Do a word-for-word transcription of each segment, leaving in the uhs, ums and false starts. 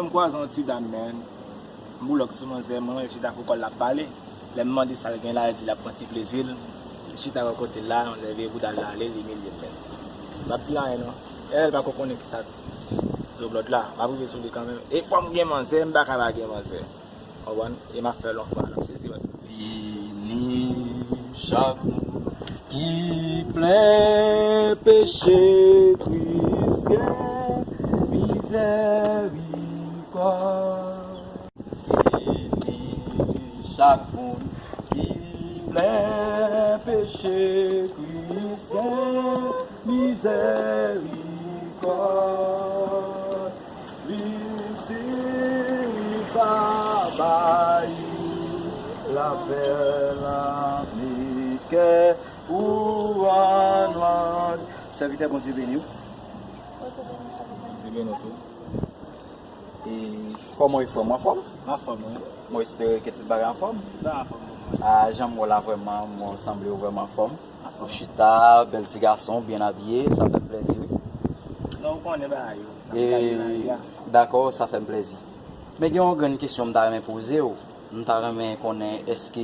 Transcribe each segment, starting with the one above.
M kwaze yon ti dam, man. M boulòk sou manzè, mwen, li chita pou kò l, l ap pale. Lè m mande sa l gen la, li di l ap pran ti plezi l. Li chita bò kote l la, manzè vire bouda l la ale, li imilye l, man. M p ap di l anyen, non. E lè l pako konnen kisa Zoblòd la, m ap rive sou li kanmenm. E fò m gen manzè, m pa ka pa gen manzè. Konprann? E m ap fè l yon fwa, l ap sezi, paske Vini chak moun ki plen peche, Kris gen mizèrikòd. Vini chak moun ki plen peche, Kris gen mizèrikòd. Li di li va bay ou lapè l annik kè ou ann mande. Sèvitè, Bondye beni w. Bondye beni w tou. E kòman w ye, frè m? Anfòm? M anfòm, wi. Mwen espere ke tout bagay anfòm. Tout bagay anfòm pou mwen. A, jan m wè w la, vrèman, mwen sanble w vrèman anfòm. Ou chita, bèl ti gason, byen abiye, sa fè m plèzi, wi. Non, ou konnen bagay yo. N ap gade nan ri a. Dakò, sa fè m plèzi. Men gen yon grenn kesyon m ta renmen poze w. M ta renmen konnen èske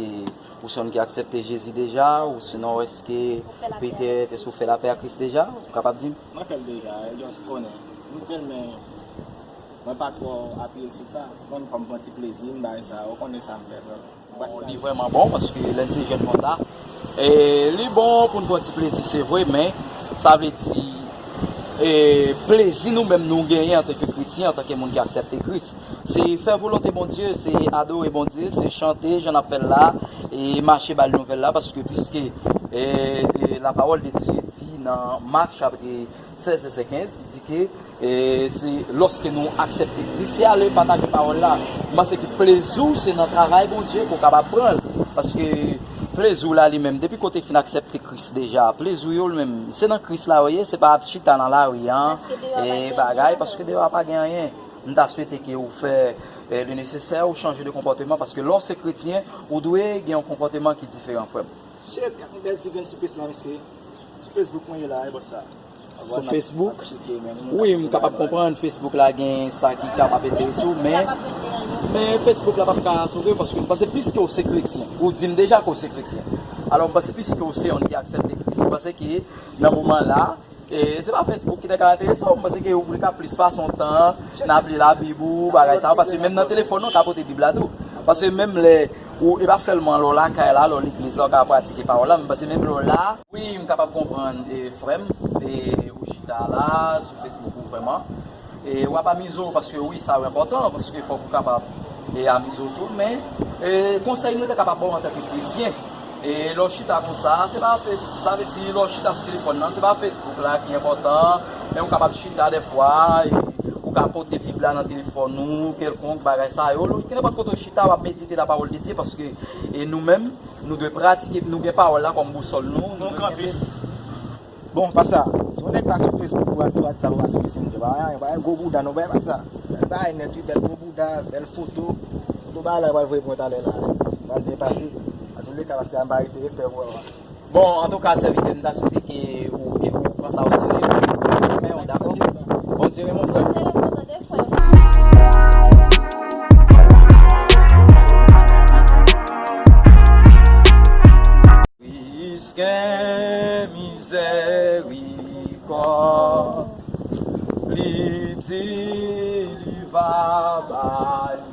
ou se yon ki aksepte Jezi deja, ou sinon èske petèt èske ou fè lapè a Kris deja? Ou kapab di m? Mwen fè l deja, e just konnen. M fè l, men mwen pa twò apiye sou sa. Ou konn fò m pran ti plezi m, bagay sa, ou konnen sa m fè, frè. Bon, li vrèman bon, paske lè n se jèn konsa, e, li bon pou n pran ti plezi, se vre, men sa vle di, e, plezi nou menm nou genyen antanke kretyen, antanke moun ki aksepte Kris, se fè volonte Bondye, se adore Bondye, se chante, jan n ap fè l la, e mache bay nouvèl la, paske piske, e, e, la pawòl de Dye di nan Mak chapit sèz vèsè kenz, li di ke, e, se lòske nou aksepte Kris, se ale pataje pawòl la. M panse ke plezi w se nan travay Bondye ke w kapab pran l. Paske plezi w la li menm, depi ke w te fin aksepte Kris deja, plezi w yo li menm, se nan Kris la yo ye, se pa ap chita nan lari a, e bagay, paske deyò a pa gen anyen. M ta swete ke ou fè, e, le nesesè, ou chanje de konpòteman, paske lè w se kretyen, ou dwe gen yon konpòteman ki diferan, frè m. Shit, gad yon bèl ti grenn sou Face la, mesye. Sou Facebook mwen ye la, e bò sa. Sou Facebook? Wi, m kapab konprann, Facebook la gen sa ki kapab enterese w, men, men Facebook la p ap ka sove w, paske m panse piske w se kretyen, ou di m deja ke w se kretyen. Alò, m panse piske w se yon ki aksepte Kris, m panse ke nan moman la, e, se pa Facebook ki ta ka enterese w, m panse ke ou ka plis pase yon tan, n ap li Labib ou, bagay sa yo, paske menm nan telefòn ou ka pote Bib la tou. Paske menm lè ou, e pa sèlman lè w lakay la, lè w legliz la, ou ka pratike pawòl la, men m panse menm lè w la, wi, m kapab konprann, e, frè m, e, ou chita la, sou Facebook ou vrèman, e, w ap amize w, paske wi, sa yo enpòtan, paske fòk ou kapab, e, amize w tou, men, e, konsèy nou te kapab ba w antanke kretyen, e, lè w chita konsa, se pa Face-, sa vle di, lè w chita sou telefòn nan, se pa Facebook la ki enpòtan, men ou kapab chita dèfwa, e, ou ka pote Bib la nan telefòn ou, kèlkonk bagay sa yo, lè w, kenenpòt kote w chita, w ap medite la pawòl de Dye, paske, e, nou menm, nou dwe pratike, nou gen pawòl la kòm bousòl nou, nou dwe kenbe. Bon, pa sa. Si yon nèg pa sou Facebook ou pa sou WhatsApp ou pa sou Messenger, pa anyen, pa gwo bouda non, pa sa. Bèl bagay nèt wi, bèl gwo bouda, bèl foto. Foto bagay la pral voye pou mwen talè la. Pral byen pase. Antouleka, pastè a m pa rete, respè pou ou. Bon, antouka, sèvitè, m ta swete ke ou, ke ou pran sa o serye, paske ou fè yon, dakò? Bondye renmen w, frè m. Kris gen mizèrikòd, li di li va bay ou.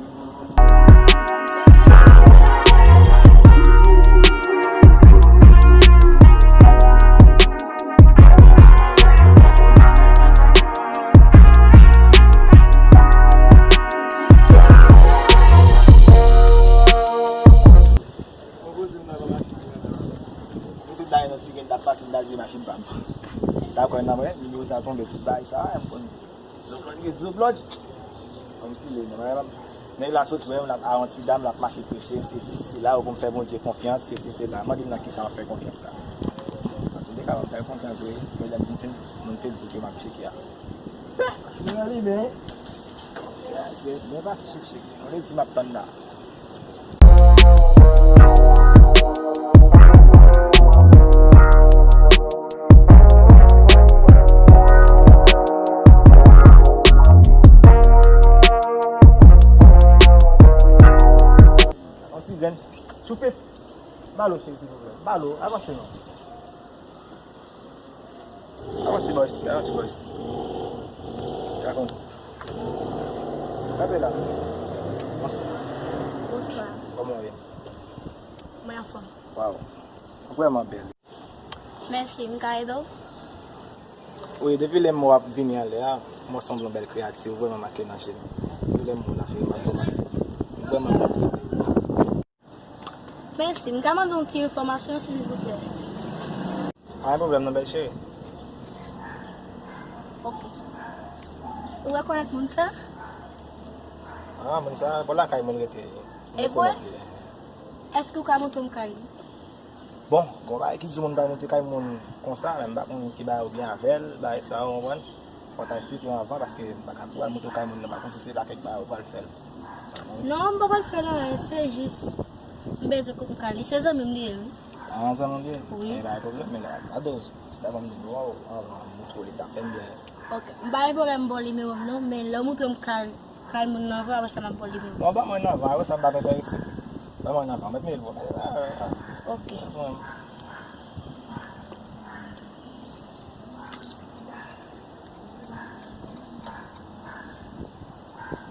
Mwen poze m nan yon machin, mwen se dayè nan ti grenn t ap pase, m ta di machin pa m. Ta kwè nan mwen, nimewo sa tonbe, tout bagay sa, m konn Zoblòd, wi, Zoblòd. Ban m file, non, men, nèg la sot wè m, l ap a yon ti dam, l ap mache preche, se si, se la, ou konn fè Bondye konfyans, se si, se la. Mande m nan kisa m ap fè konfyans la. Antouleka, m ap fè konfyans, wi, men lè m vin jwenn moun Facebook yo, m ap tcheke a. Sa, m nan li, men. Sa, se, men pa chik, chik. Mwen di m ap tann la. Alo, cheri, silvouplè. Balo, avanse non. Avanse bò isi, avanse bò isi. Ka konn. Kanpe la. Bonswa. Bonswa. Kòman w ye? Mwen anfòm. Waw. Ou vrèman bèl. Mèsi, m ka ede w? Wi, depi lè m wè w ap vini anlè a, m wè w sanble yon bèl kreyati, ou vrèman make nan je m. Depi lè m wè w la, cheri, m ap ba w manti. M vrèman bèl. Mèsi, m ka mande yon ti enfòmasyon, silvouplè? Pa gen pwoblèm non, bèl cheri. Ok. Ou rekonèt moun sa? Ah, moun sa, bò lakay mwen l rete. M rekonèt li. E vre? Èske ou ka montre m kay li? Bon, gon bagay ki di moun pa montre kay moun konsa, men m pa konn ki bagay ou gen avè l, bagay sa, ou konprann? Fò w ta eksplike m anvan, paske m pa ka pral montre w kay moun nan, m pa konn si se pa kèk bagay ou pral fè l. Non, m pa pral fè l anyen, se jis m bezwen kote m ka li. Se zanmi m li ye, wi. Ah, zanmi w li ye? Wi. E pa gen pwoblèm, men gade, si ta ban m nimewo w anvan, m montre w li ta fè m byen. Ok, m pa gen pwoblèm ba w nimewo m non, men lè w montre m kay, kay moun nan vre, apre sa m ap ba w nimewo. Non, ban mwen l anvan, apre sa m p ap enterese. Ban mwen l anvan, mèt mele l pou mwen. Ok.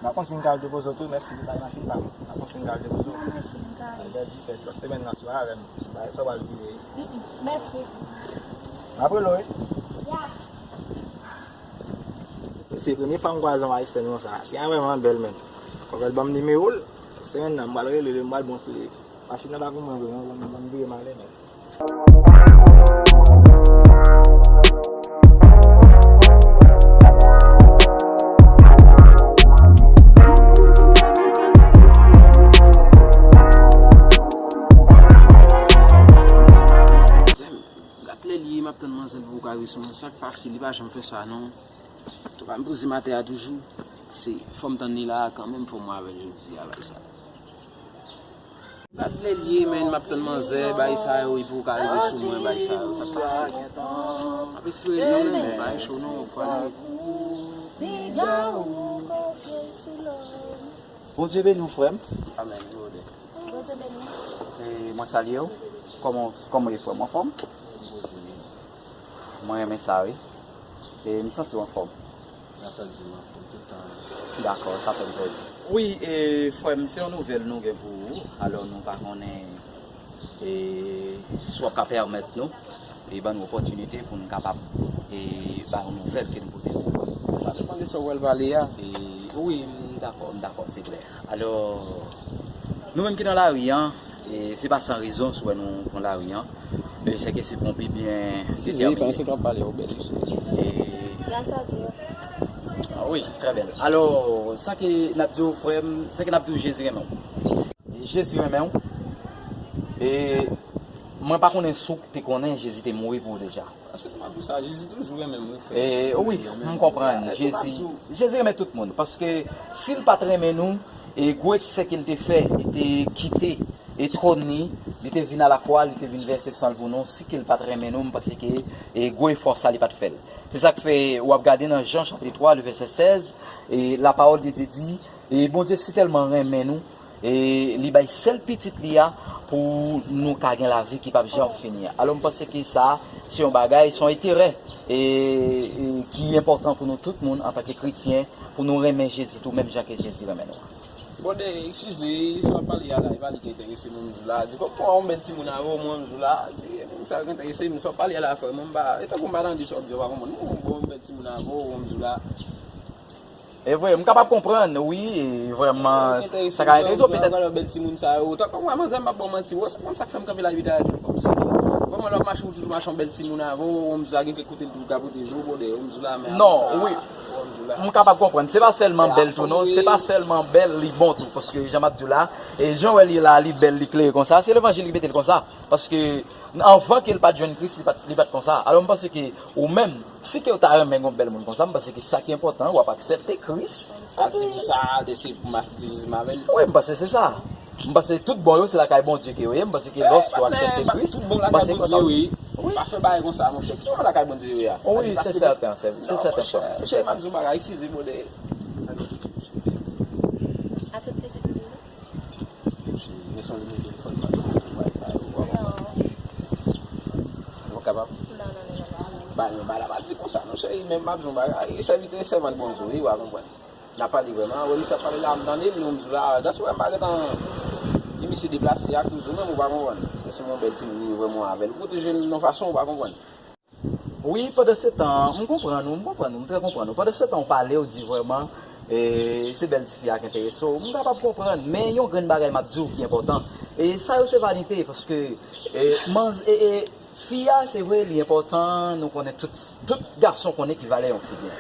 M ap kontinye al depoze w tou, mèsi pou sa machin pa m. M ap kontinye al depoze w. Non, mèsi, m ka ale. Bèl jipèt, lòt semèn nan si w avè m, bay sa w al vire. Mm, mm, mèsi. M ap rele w, wi. Ya. Se premye fwa m kwaze yon ayisyèn konsa. Si a vrèman bèl, men. Fòk l ban m nimewo l. Semèn nan, m pral rele l, m pral bon sou li. Machin nan pa pou mwen vre, non, ban m, ban m vire m ale, men. Gad lè l ye, m ap tann manzè l pou l kare sou mwen. Sa k fasil, li pa janm fè sa, non. Antouka, m poze m atè a toujou. Se, fò m tann li la a kanmenm, fò m wè avè l jodi a, bay sa. Gad lè l ye, men, m ap tann manzè, bay sa yo, epi ou ka rive sou mwen, bay sa yo, sa k pase? M ap espere non, men, bay cho non, fwa li. Bondye beni w, frè m. Amèn, brother. Bondye beni w. E, mwen salye w. Kòman, kòman w ye, frè m? Anfòm? Mwen renmen sa, wi. E, m santi w anfòm. Gras a Dye, m anfòm tout tan. Dakò, sa fè m plezi. Wi, e, frè m, se yon nouvèl nou gen pou ou. Alò, nou pa konnen, e, si w ap ka pèmèt nou, e, ban nou opòtinite pou nou kapab, e, ba yon nouvèl ke nou pote pou ou. Sa depann de sa w wè l pale a. E, wi, m dakò, m dakò, se klè. Alò, nou menm ki nan lari an, e, se pa san rezon si w wè nou pran lari an. E, se ke se pou yon pi byen etèmine. Sizi, pandan se tan w ap pale, ou bèl, mesye. E, gras a Dye. Ah wi, trè bèl. Alò, sa ke n ap di w, frè m, sa ke n ap di w, Jezi renmen w. Jezi renmen w. E, mwen pa konnen si w te konnen Jezi te mouri pou ou deja. Paske m ap di w sa, Jezi toujou renmen m, wi, frè. E, wi, m konprann. Jezi, Jezi renmen tout moun. Paske si l pa t renmen nou, e gwo eksè ke l te fè, li te kite, e twòn li, li te vin a lakwa, li te vin vèse san l pou nou. Si ke l pa t renmen nou, m panse ke, e gwo efò sa, li pa t fè l. Se sa k fè, w ap gade nan Jan chapit twa, le vèsè sèz, e la parole de Dieu di, e Bondye sitèlman renmen nou, e li bay sèl pitit li a pou nou ka gen lavi ki p ap janm fini a. Alò, m panse ke sa, se yon bagay, se yon enterè, e, e ki enpòtan pou nou tout moun antanke kretyen, pou nou renmen Jezi tou, menm jan ke Jezi renmen nou. Bon, de, eskize, sa w ap pale a la, e pa li ki enterese m, m di w la. Di, kòman yon bèl timoun avè w, mwen, m di w la. Di, e moun sa ki enterese m, sa w ap pale a la, frè, mwen, m pa, e tankou m pa tande sa w ap di, w pa konprann. Mwen, yon bon bèl timoun avè w, mwen, m di w la. E vre, m kapab konprann, wi, e vrèman, sa ka enterese w, petèt. Bèl timoun sa yo, tankou mwen, manzè, m p ap ba w manti, w, se konn sa k fè m kanpe la, wi, dayè, kòmsi, vrèman, lè w ap mache, ou toujou mache yon bèl timoun avè w, w, m di w la, gen kèk kote l toujou ka pwoteje w, bòdè, w, m di w la, men apre sa, wi. M kapab konprann. Se pa sèlman bèl tou, non. Se pa sèlman bèl, li bon tou. Paske, jan m ap di w la, e jan w wè li la, li bèl, li klere konsa. Se levanjil ki mete l konsa. Paske, anvan ke l pa t jwenn Kris, li pa t, li pa t konsa. Alò, m panse ke ou menm, si ke w ta renmen yon bèl moun konsa, m panse ke sa ki enpòtan, w ap aksepte Kris. A di pou sa, de se pou m aksepte Jezi m avè l. Wi, m panse se sa. M panse tout bon yo, se lakay Bondye ke yo ye. M panse ke lòske w aksepte Kris, m panse konsa. Wi. Pa fè bagay konsa, monchè. Ki bon lakay Bondye yo ye a? Wi, se sèten, se, se sèten, frè m. Monchè, m ap di w bagay, eskize, brother. Aksepte Jezi. Men son li mete fò l pa wi, sa yo. Bagay la pa di konsa non cheri, men m ap di yon bagay, e sèvitè e sèvant Bondye wi, w a konprann. N ap pale vrèman, wè misye ap pale la, m tande l, men m di w la, that's why m pa gentan di misye deplase a kouz ou menm, ou pa konprann. Se yon bèl timoun, li vrèman avè l, pwoteje l yon fason, ou pa konprann. Wi, pandansetan, m konprann ou, m konprann ou, m trè konprann ou. Pandansetan, w pale, w di vrèman, e, se bèl tifi a k enterese w. M kapab konprann, men yon grenn bagay m ap di w ki enpòtan. E sa yo se vanite, paske, e, manz, e, e, fi a, se vre, li enpòtan, nou konnen tout, tout gason konnen ki valè yon fi gen.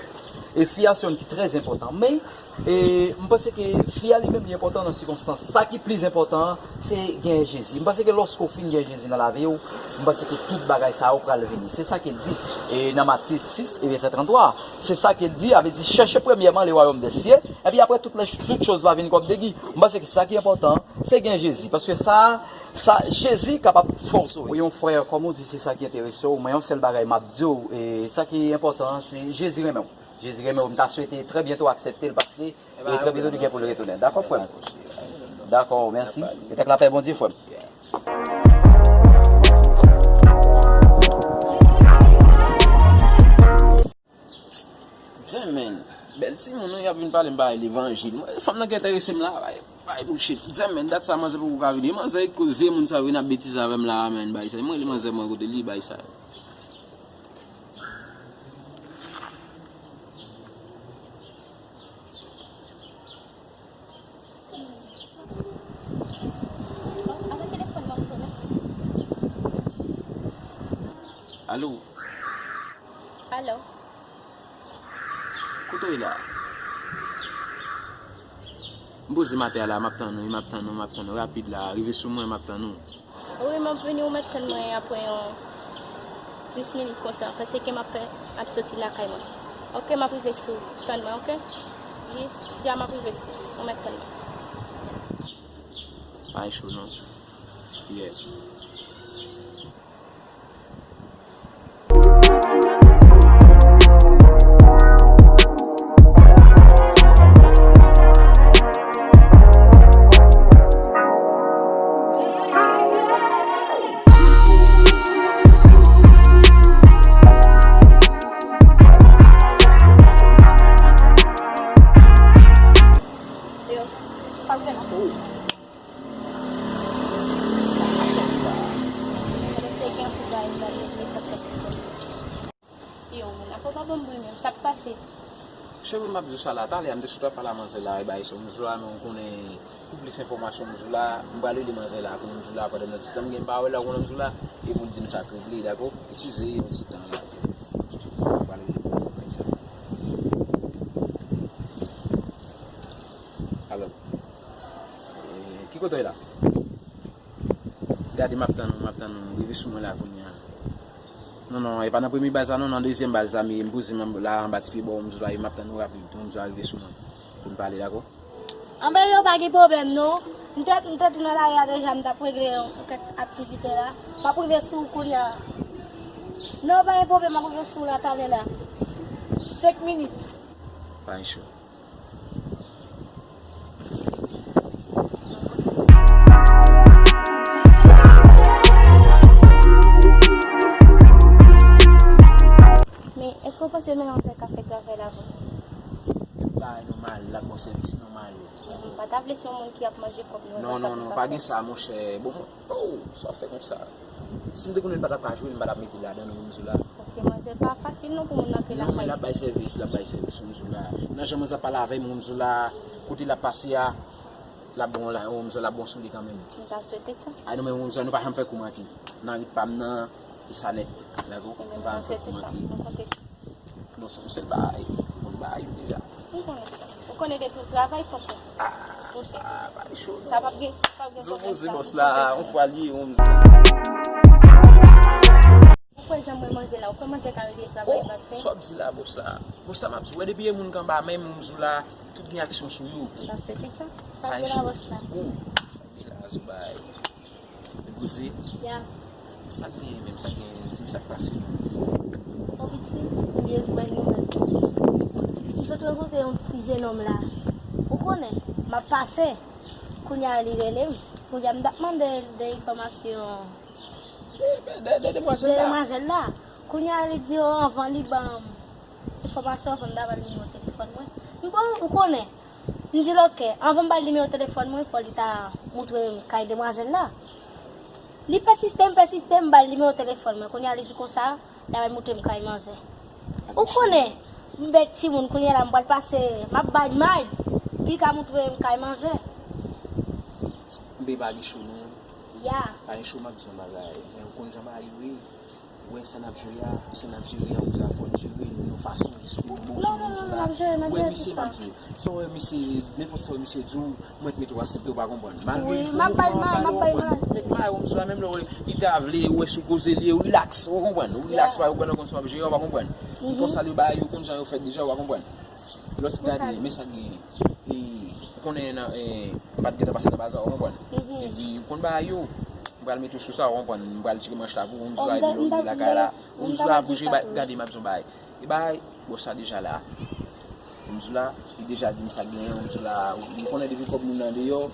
E fi a se youn ki trè enpòtan. Men, E, m panse ke fi a li menm li enpòtan nan sikonstans. Sa ki plis enpòtan an, se gen Jezi. M panse ke lòske w fin gen Jezi nan lavi w, m panse ke tout bagay sa yo pral vini. Se sa ke l di, e, nan Matye sis e vèsè tranntwa. Se sa ke l di, a vle di, chèche premyèman le royaume des cieux, epi apre tout, tout choz va vin kòm degi. M panse ke sa ki enpòtan an, se gen Jezi. Paske sa, sa, Jezi kapab fè w sove. Wi, yon frè, kòm ou di, se sa ki enterese w. Mwen, yon sèl bagay m ap di w, e, sa ki enpòtan an, se Jezi renmen w. Jezi renmen w, m ta swete trè byento w aksepte l paske e trè byento li gen pou l retounen. Dakò, frè m? Dakò, mèsi. E t ak lapè Bondye, frè m. Djèmen, bèl timoun wi, y ap vin pale m bay levanjil. Mwen, fanm nan ki enterese m la, bay, bay bullshit. Djèmen, dat sa manzè poko ka vini. Manzè, koz vye moun sa yo vin ap betize avè m la, amen, bay sa. Mwen, li manzè mwen kote li, bay sa. Alo. Alo. Kote w ye la? M poze m atè a la, m ap tann ou, m ap tann ou, m ap tann ou. Rapid la, rive sou mwen, m ap tann ou. Wi, m ap vini, ou mèt tann mwen apre yon dis minit konsa, paske m ap fè, ap soti lakay mwen. Oke, m ap rive sou, tann mwen, oke? Yes, dja m ap rive sou, ou mèt tann mwen. Pa cho non. Yeah. Yo, moun, apa w pa ban m bri menm? Sa k pase? Cheri, m ap di w sa la, talè a m te sot ap pale a manzè la, e bay sa, m di w la, men w konnen, pou plis enfòmasyon, m di w la, m pral rele manzè la, konnen m di w la, pandan nan ti tan m gen pa wè l la, w konnen m di w la, e pou l di m sa k regle, dakò? Eskize yon ti tan la, m pral rele manzè la, sa. Alò, e, ki kote w ye la? Gade, m ap tann ou, m ap tann ou. Rive sou mwen la kounye a. Non, non, e pa nan premye baz la, non, nan dezyèm baz la, m poze m la anba ti pye bò, m di w la, e m ap tann ou rapid, m di w la rive sou mwen. Pou n pale, dakò? Anben, yo pa gen pwoblèm, non. M te, m te tou nan lari a deja, m t ap regle yon kèk aktivite la. M ap rive sou ou kounye a. Non, pa gen pwoblèm, m ap rive sou ou la talè la. Senk minit. Pa gen cho. Men, èske w panse manzè ka fè travay la pou nou? Bagay nòmal, l ap ba w sèvis nòmal. M pa ta vle se yon moun ki ap manje kòb nou. Non, non, non, pa gen sa, monchè. Bon, oh, sa w fè konsa. Si m te konnen l pa t ap ka jwe, m pa t ap mete l ladan, non, m di w la. Paske manzè pa fasil non pou moun antre lakay. Non, men l ap bay sèvis, l ap bay sèvis, m di w la. Nan jan manzè ap pale avè m, m di w la, kote l ap pase a, l ap bon la, m di w la, l ap bon sou li kanmenm. M ta swete sa. A non, men m di w la, nou pa janm fè kou manke. Nan rit pa m nan, e sa nèt. Dakò? Nou pa janm fè kou manke. Bon, se yon sèl bagay. Bon bagay, yo deja. M konnen sa. Ou konnen depi w travay, fòk ou. Ah, monchè. Ah, pa cho, non. Sa p ap gen, p ap gen pwoblèm sa. Bòs la, yon fwa li, yon. Ou kwè jan mwen manzè la, ou kwè manzè ka regle travay l pa t fè? Sa w ap di la, bòs la? Bòs la, m ap di, wè, depi e moun k anba men m, m di w la, tout gen aksyon sou yo. Sa se ki sa? Sa k gen la, bòs la? Ou, sa k gen la, Zoubay? Poze. Ya. Sa k genyen menm, sa k genyen, di m sa k pase. Yon piti, m byen jwenn nou menm. M sot rankontre yon ti jenòm la. Ou konnen, m ap pase. Kounye a li rele m. Kounye a m t ap mande l de enfòmasyon de, de, de, de demwazèl la. De demwazèl la. Kounye a li di, o, anvan li ban m enfòmasyon, anvan m ta ba l nimewo telefòn mwen. M bon, ou konnen. M di l, ok, anvan m ba l nimewo telefòn mwen, fò li ta montre m kay demwazèl la. Li pèsiste, m pèsiste, m ba l nimewo telefòn mwen. Kounye a li di konsa, l ap montre m kay manzè. Ou konnen, m bèt timoun, kounye a la, m pral pase, m ap bay may, pou li ka montre m kay manzè. M pa gen cho non. Ya. Pa gen cho, m ap di yon bagay. Men ou konn jan bagay yo ye. Ou wè sa n ap jere a, sa n ap jere a, ou sa fò n jere l yon fason ki sou yon bon, sou yon bon la. Ou wè misye, m ap di w, sa w wè misye, nenpòt sa w wè misye di w, mwen t mete w aksepte, w pa konprann. Malgre li fè mouvman an, pa konprann. Met may, ou m sou la, menm lè w wè li ta vle, ou wè sou koze li, ou rilaks, ou konprann. Ou rilaks, pa ou konn sa w ap jere, ou pa konprann. Li konsa li bay, ou konn jan yo fèt deja, ou pa konprann. Lòt gade, men sa k genyen. E, ou konnen nan, e, m pa t gentan pase nan bazar, ou konprann. Epi, ou konn bagay yo. M pral mete w sou sa, ou konprann. M pral tire manch la pou ou, m di w, epi lè w rive lakay la, ou m di w la, bouje, gade, m ap di w bagay. E bagay, bòs la deja la. Ou m di w la, li deja di m sa k genyen, ou m di w la, ou konnen depi kòb moun nan deyò,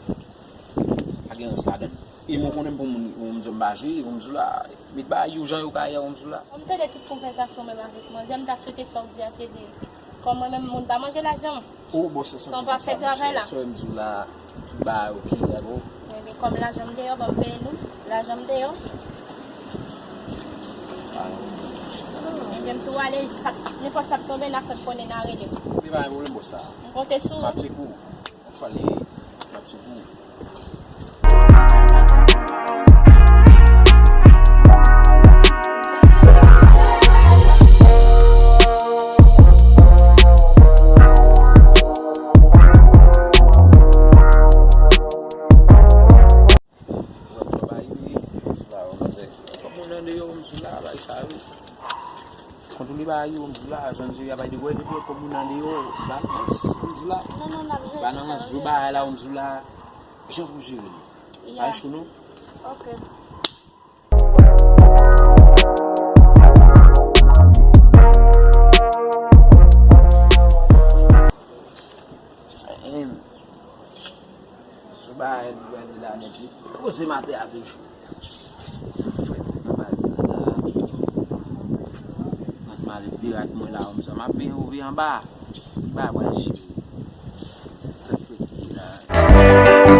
pa gen rans ladan l. E mwen konnen m pou moun, ou m di w m pa jwe, ou m di w la, met bagay yo jan yo ka ye, ou m di w la. Ou m tande tout konvèsasyon menm avèk manzè, m ta swete sa w di a se verite. Kòm mwen menm, moun pa manje lajan m. O, bon, se sa w pa fè travay la. Sa m di w la, ba, ok, dakò. Ebyen, kòm lajan m deyò, ban m peye nou. Lajan m deyò. Ebyen, m tou ale, sa, nenpòt sa k tonbe, n a fè m konnen, n a rele m. Li pa gen pwoblèm pou sa. M konte sou ou. M ap tcheke w. Fale, m ap tcheke w. Kòm moun nan deyò, m sou la, bay sa yo. Kontwole bagay yo, m sou la, jan n jere a bay de bwè, de bwè, kòm moun nan deyò, balans, m sou la. Balans, jou bagay la, m sou la. Jan pou jere li. Pa cho non. Ok. Sa, em, sou bagay li pral di la nèt, li poze m atè a toujou. Frèt, nan baz la, la. Mwen t mare de rat mwen la, m sa, m ap veye ou veye anba. Bagay pral jere. Frèt, frèt, frèt la.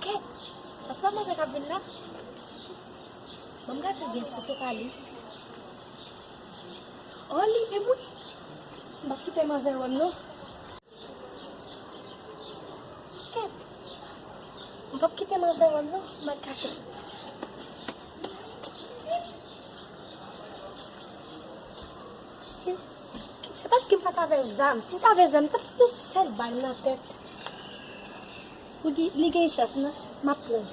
Kèt! Sa se pa manzè k ap vin la? Ban m gade byen si se pa li. O, li menm wi. M p ap kite manzè wè m non. Kèt! M p ap kite manzè wè m non, m al kache. Si, se paske m pa t avè zam. Si m t avè zam, m t ap fout yon sèl bal nan tèt. Li gen, li gen chans, non? M ap pran.